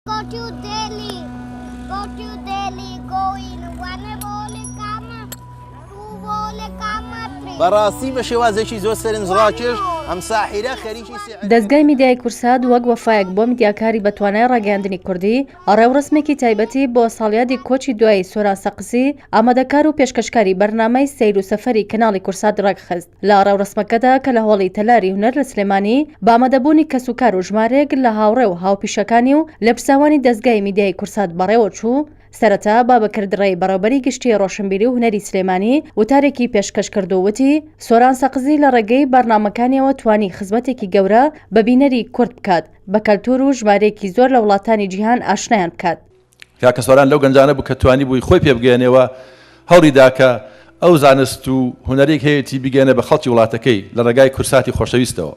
Go to Delhi, go to Delhi, go in one bole kama, two bole kama, three. بەڕاستی بە شێوازێکی زۆر سەرنجڕاکێش ئەم ساحیرە خەریکی سیحر. دەزگای میدیای کورسات وەک وەفایەک بۆ میدیاکاری بەتوانای ڕاگەیاندنی کوردی، ڕێوڕەسمێکی تایبەتی بۆ ساڵیادی کۆچی دوایی سۆران سەقزی، ئامادەکار و پێشکەشکاری بەرنامەی سەیر و سەفەری کەناڵی کورسات ڕێکخست. لە ڕێوڕەسمەکەدا کە لە هۆڵی تەلاری هونەر لە سلێمانی بە ئامادەبوونی کەسوکار و ژمارەیەک لە هاوڕێ و هاوپیشەکانی و لێپرسراوانی دەزگای میدیایی کورسات بەڕێوەچوو، سەرەتا بابەکر دڕێی بەڕێوبەری گشتیی ڕۆشنبیری و هونەری سلێمانی وتارێکی پێشکەش کرد و وتی، سۆران سەقزی لە ڕێگەی بەرنامەکانیەوە توانی خزمەتێکی گەورە بە بینەری کورد بکات، بە کەلتور و ژمارەیەکی زۆر لە وڵاتانی جیهان ئاشنایان بکات. کاکە سۆران لەو گەنجانە بوو کە توانیبووی خۆی پێ بگەیەنێ و هەوڵی دا کە ئەو زانست و هونەرەی هەیەتی بیگەیەنێ بە خەڵکی وڵاتەکەی لە ڕێگای کورساتی خۆشەویستەوە.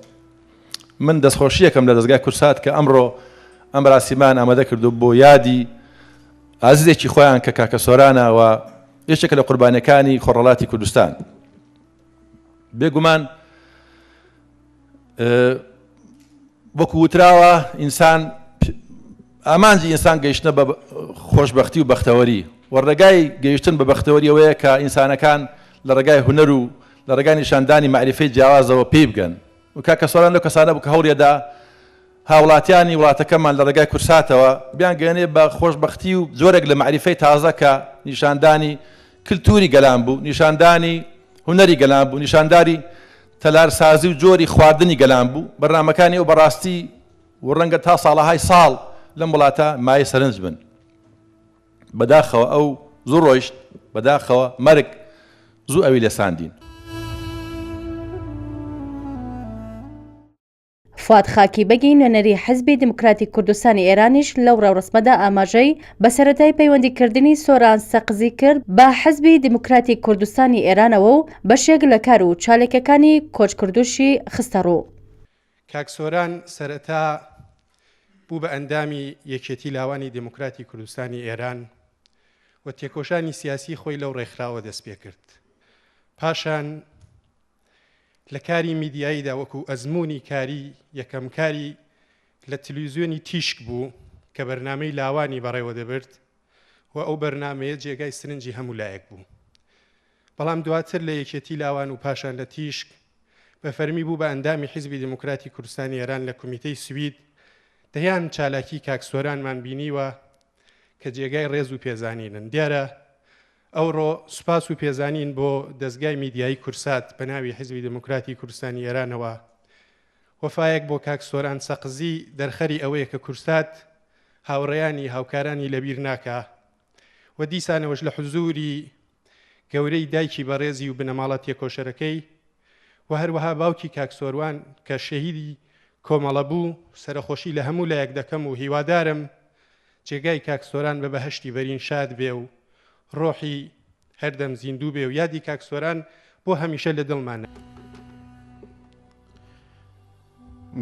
من دەستخۆشییەکەم لە دەزگای کورسات کە ئەمڕۆ ئەم مەراسیمەیان ئامادە کردو بۆ یادی ئازیزێکی خۆیان کە کاکە سۆرانە و یەکێکە لە قوربانیەکانی خۆڕهەڵاتی کوردستان. بێگومان وەکو وتراوە ئینسان ئامانجی ئینسان گەیشتنە بە خۆشببختی و بەختەوەری و ڕێگای گەیشتن بە بەختەوەری ئەوەیە کە ئینسانەکان لە ڕێگای هونەر و لە ڕێگای نیشاندانی مەعریفەی جیاوازەوە پێی بگەن و کاکە سۆران لەو کەسانە بوو کە هەوڵیدا هاوڵاتیانی وڵاتەکەمان لە ڕێگای کورساتەوە بیانگەیەنێ بە خۆشبەختی و جۆرێک لە مەعریفەی تازە کە نیشاندانی کلتوری گەلان بوو، نیشاندانی هونەری گەلان بوو، نیشانداری تەلارسازی و جۆری خواردنی گەلان بوو، بەرنامەکانی ئەو بەڕاستی و ڕەنگە تا ساڵەهای ساڵ لەم وڵاتە مایەی سەرنج بن. بەداخەوە ئەو زوو ڕۆیشت، بەداخەوە مەرگ زوو ئەوی لێساندین. فواد خاکی بەگی نوێنەری حیزبی دیموکراتی کوردستانی ئێرانیش لەو ڕێوڕەسمەدا ئاماژەی بە سەرەتای پەیوەندی کردنی سۆران سەقزی کرد بە حیزبی دیموکراتی کوردستانی ئێرانەوە و بەشێک لە کار و چاالکەکانی کۆچکردووشی خستە ڕوو. کاک سۆران سەرەتا بوو بە ئەندامی یەکێتی لاوانی دێموکراتی کوردستانی ئێران و تێکۆشانی سیاسی خۆی لەو ڕێکخراوە دەست پێکرد. پاشان لە کاری میدیاییدا وەکو ئەزموونی کاری یەکەم کاری لە تلویزیۆنی تیشک بوو کە بەرنامەی لاوانی بەڕێوە دەبرد و ئەو بەرنامەیە جێگای سرنجی هەموو لایەک بوو. بەڵام دواتر لە یەکێتی لاوان و پاشان لە تیشک بە فەرمی بوو بە ئەندامی حیزبی دێموکراتی کوردستانی ئێران لە کومیتەی سوید دەیان چالاکی کاک سۆرانمان بینیوە کە جێگای ڕێز و پێزانینن. دیارە ئەوڕۆ سوپاس و پێزانین بۆ دەزگای میدیایی کورسات بە ناوی حیزبی دێموکراتی کوردستانی ئێرانەوە، وەفایەک بۆ کاک سۆران سەقزی دەرخەری ئەوەیە کە کورسات هاوڕێیانی هاوکارانی لەبیر ناکا و دیسانەوەش لە حزووری گەورەی دایکی بەڕێزی و بنەماڵە تێکۆشەرەکەی و هەروەها باوکی کاک سۆروان کە شەهیدی کۆمەڵە بوو سەرەخۆشی لە هەموو لایەک دەکەم و هیوادارم جێگای کاک سۆران بە بەهەشتی بەرین شاد بێ و ڕۆحی هەردەم زیندوو بێ و یادی کاک سۆران بۆ هەمیشە لە دڵمانە.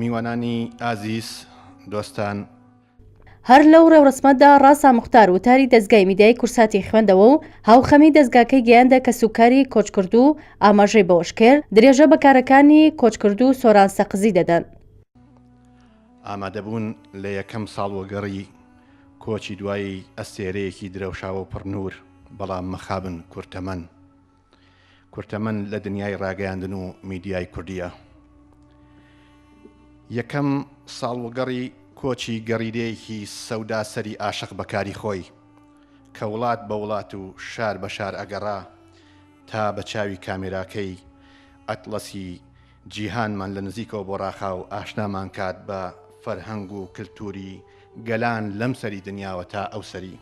میوانانی ئازیز، دۆستان. هەر لەو ڕێوڕەسمەدا ڕاسا موختار وتاری دەزگای میدیایی کورساتی خوێندەوە و هاوخەمی دەزگاکەی گەیاندە کەسوکاری کۆچکردوو، ئاماژەی بەوەشکرد، درێژە بە کارەکانی کۆچکردوو سۆران سەقزی دەدەن. ئامادەبوون لە یەکەم ساڵوەگەڕی کۆچی دوایی ئەستێرەیەکی درەوشاوە و پڕ نوور، بەڵام مەخابن کورتەمەن. کورتەمەن لە دنیای ڕاگەیاندن و میدیای کوردییە. یەکەم ساڵوەگەڕی کۆچی گەڕیدەیەکی سەوداسەری ئاشق بە کاری خۆی، کە وڵات بە وڵات و شار بە شار ئەگەڕا تا بە چاوی کامێراکەی ئەتڵەسی جیهانمان لە نزیکەوە بۆ ڕاخا و ئاشنامان کات بە فەرهەنگ و کلتوری گەلان لەم سەری دنیاوە تا ئەو سەری.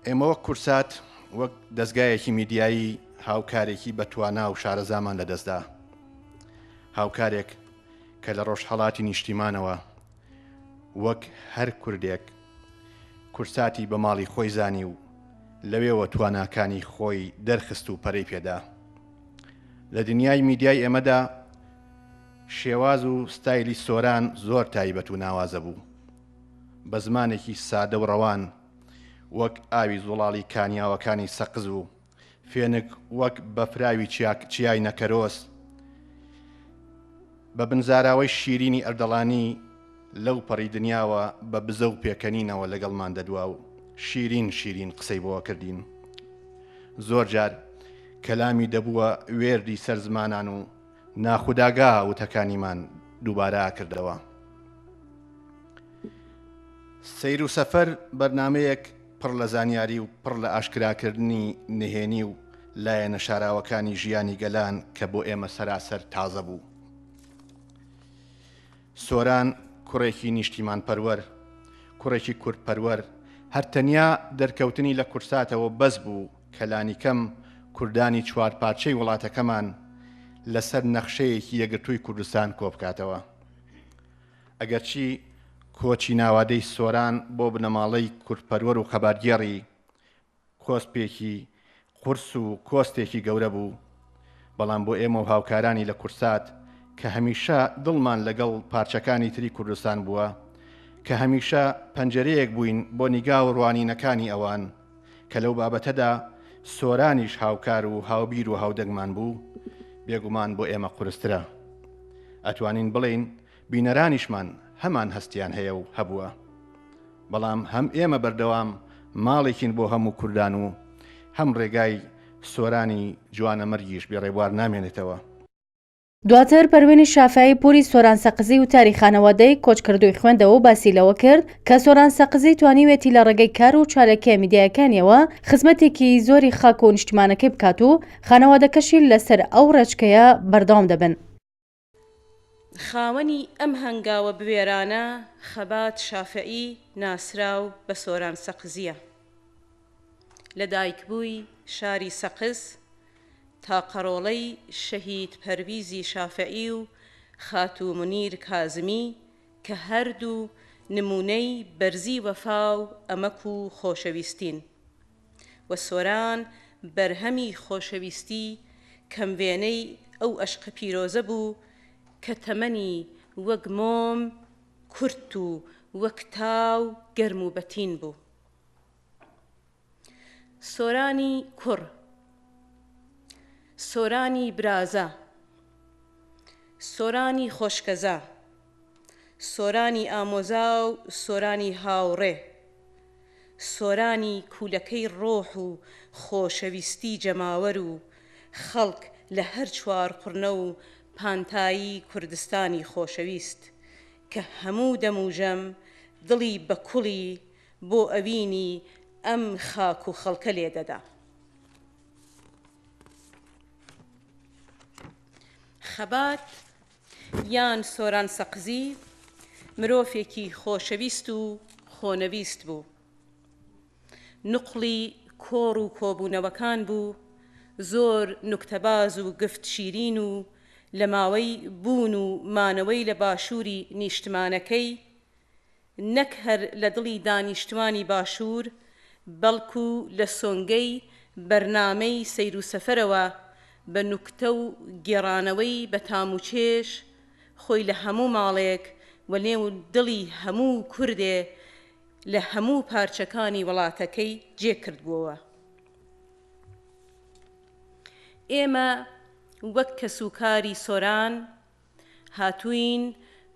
ئێمە وەک کورسات، وەک دەزگایەکی میدیایی هاوکارێکی بە توانا و شارەزامان لە دەستدا. هاوکارێک کە لە ڕۆژهەڵاتی نیشتیمانەوە وەک هەر کوردێک کورساتی بە ماڵی خۆی زانی و لەوێوە تواناکانی خۆی دەرخست و پەرەی پێدا. لە دنیای میدیای ئێمەدا شێواز و ستایلی سۆران زۆر تایبەت و ناوازە بوو. بە زمانێکی سادە و ڕەوان وەک ئاوی زوڵاڵی کانیاوەکانی سەقز و فێنک وەک بەفراوی چیای نەکەرۆز بە بنزاراوەی شیرینی ئەردەڵانی. لەو پەڕی دنیاوە بە بزە و پێکەنینەوە لەگەڵمان دەدوا و شیرین شیرین قسەی بۆ ئەکردین. زۆر جار کەلامی دەبووە وێردی سەر زمانان و ناخوداگا وتەکانیمان دووبارە ئەکردەوە. سەیر و سەفەر بەرنامەیەک پڕ لە زانیاری و پڕ لە ئاشکراکردنی نهێنی و لایەنە شاراوەکانی ژیانی گەلان کە بۆ ئێمە سەراسەر تازە بوو. سۆران کوڕێکی نیشتیمانپەروەر، کوڕێکی کوردپەروەر، هەر تەنیا دەرکەوتنی لە کوردساتەوە بەس بوو کە لانیکەم کوردانی چوارپارچەی وڵاتەکەمان لەسەر نەخشەیەکی یەکگرتووی کوردستان کۆبکاتەوە. ئەگەرچی کۆچی ناوادەی سۆران بۆ بنەماڵەی کوردپەروەر و خەباتگێڕی کۆسپێکی قورس و کۆستێکی گەورە بوو، بەڵام بۆ ئێمە و هاوکارانی لە کوردسات کە هەمیشە دڵمان لەگەڵ پارچەکانی تری کوردستان بووە، کە هەمیشە پەنجەرەیەک بووین بۆ نیگا و ڕوانینەکانی ئەوان، کە لەو بابەتەدا سۆرانیش هاوکار و هاوبیر و هاودەنگمان بوو، بێگومان بۆ ئێمە قورسترە. ئەتوانین بڵێین بینەرانیشمان هەمان هەستیان هەیە و هەبووە. بەڵام هەم ئێمە بەردەوام ماڵێکین بۆ هەموو کوردان و هەم ڕێگای سۆرانی جوانەمەرگیش بێ ڕێبوار نامێنێتەوە. دواتر پەروینی شافعی پوری سۆران سەقزی وتاری خانەوادەی کۆچکردووی خوێندەوە و باسی لەوە کرد کە سۆران سەقزی توانیوێتی لە ڕێگەی کار و چاالکیە میدیایەکانیەوە خزمەتێکی زۆری خاک و نیشتیمانەکەی بکات و خانەوادەکەشی لەسەر ئەو ڕێچکەیە بەردەوام دەبن. خاوەنی ئەم هەنگاوە بوێرانە خەبات شافعی ناسراو بە سۆران سەقزییە. لە دایکبووی شاری سەقز، تاقەڕۆڵەی شەهید پەرویزی شافعی و خاتوو مونیر کازمی کە هەردوو نموونەی بەرزی وەفا و ئەمەک و خۆشەویستین. و سۆران بەرهەمی خۆشەویستی کەم وێنەی ئەو ئەشقە پیرۆزە بوو کە تەمەنی وەک مۆم کورت و وەک تاو گەرم و بەتین بوو. سۆرانی کوڕ. سۆرانی برازا. سۆرانی خۆشکەزا. سۆرانی ئامۆزا و سۆرانی هاوڕێ. سۆرانی کوولەکەی ڕۆح و خۆشەویستی جەماوەر و خەڵک لە هەر چوارقوڕنە و پانتایی کوردستانی خۆشەویست کە هەموو دەم و ژەم دڵی بە کوڵی بۆ ئەوینی ئەم خاک و خەڵکە لێ دەدا. خەبات یان سۆران سەقزی مرۆفێکی خۆشەویست و خۆنەویست بوو. نوقڵی کۆڕ و کۆبوونەوەکان بوو، زۆر نوکتەباز و گفت شیرین و لە ماوەی بوون و مانەوەی لە باشووری نیشتمانەکەی، نەک هەر لە دڵی دانیشتوانی باشوور، بەڵکو لە سۆنگەی بەرنامەی سەیروسەفەرەوە بە نوکتە و گێڕانەوەی بە تام و چێژ خۆی لە هەموو ماڵێک و نێو دڵی هەموو کوردێ لە هەموو پارچەکانی وڵاتەکەی جێ کردبووەوە. ئێمە وەک کەسوکاری سۆران، هاتووین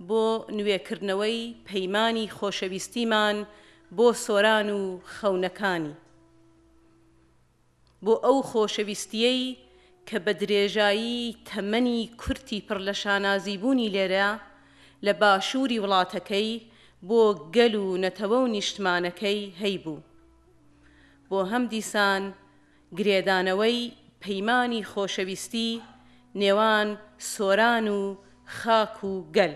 بۆ نوێکردنەوەی پەیمانی خۆشەویستیمان بۆ سۆران و خەونەکانی، بۆ ئەو خۆشەویستییەی کە بە درێژایی تەمەنی کورتی پڕ لە شانازیبوونی لێرە لە باشووری وڵاتەکەی بۆ گەل و نەتەوە و نیشتمانەکەی هەیبوو. بۆ هەمدیسان گرێدانەوەی پەیمانی خۆشەویستی نێوان سۆران و خاک و گەل.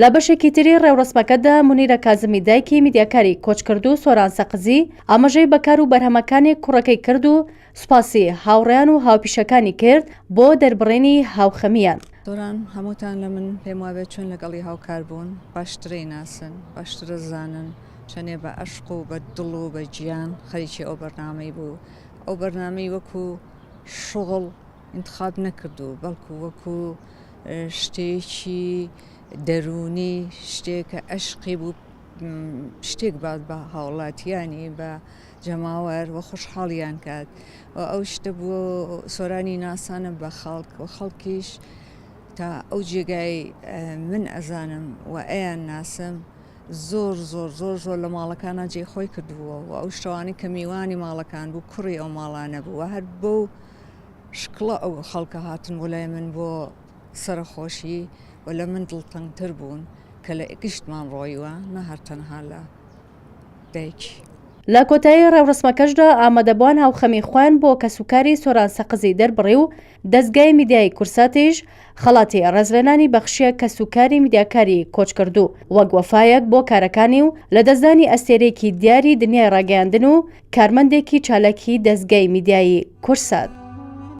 لە بەشێکی تری ڕێوڕەسمەکەدا مونیرە کازمی دایکی میدیاکاری کۆچکردوو سۆران سەقزی ئاماژەی بە کار و بەرهەمەکانی کوڕەکەی کرد و سوپاسی هاوڕێیان و هاوپیشەکانی کرد بۆ دەربڕینی هاوخەمییان. سۆران هەمووتان لە من پێم وابێت چۆن لەگەڵی هاوکار بوون باشترەی ناسن باشترە زانن چەنێ بە ئەشق و بە دڵ و بە گیان خەریکی ئەو بەرنامەی بوو ئەو بەرنامەی وەکو شوغڵ ئینتخاب نەکردوو بەڵکو وەکو شتێکی دەروونی شتێکە ئەشقی بوو شتێک بات بە هاوڵاتیانی بە جەماوەر و خۆشحاڵیان کات و ئەو شتە بوو سۆرانی ناسانە بە خەڵک و خەڵکیش تا ئەو جێگای من ئەزانم و ئەیان ناسم. زۆر زۆر زۆر زۆر لە ماڵەکانا جێی خۆی کردبووە و ئەو شەوانەی کە میوانی ماڵەکان بوو کوڕی ئەو ماڵانە بوو و هەر بەو شکڵە ئەو خەڵکە هاتن بۆ لای من بۆ سەرەخۆشی و لە من دڵتەنگتر بوون کە لە گشتمان ڕۆیوە نە هەر تەنها لە دایکی. لە کۆتایی ڕێوڕەسمەکەشدا ئامادەبووان هاوخەمی خۆیان بۆ کەسوکاری سۆران سەقزی دەربڕی و دەزگای میدیایی کورساتیش خەڵاتی ڕێزلێنانی بەخشیە کەسوکاری میدیاکاری کۆچکردوو وەک وەفایەک بۆ کارەکانی و لەدەستدانی ئەستێرەیەکی دیاری دنیای ڕاگەیاندن و کارمەندێکی چالاکی دەزگای میدیایی کورسات.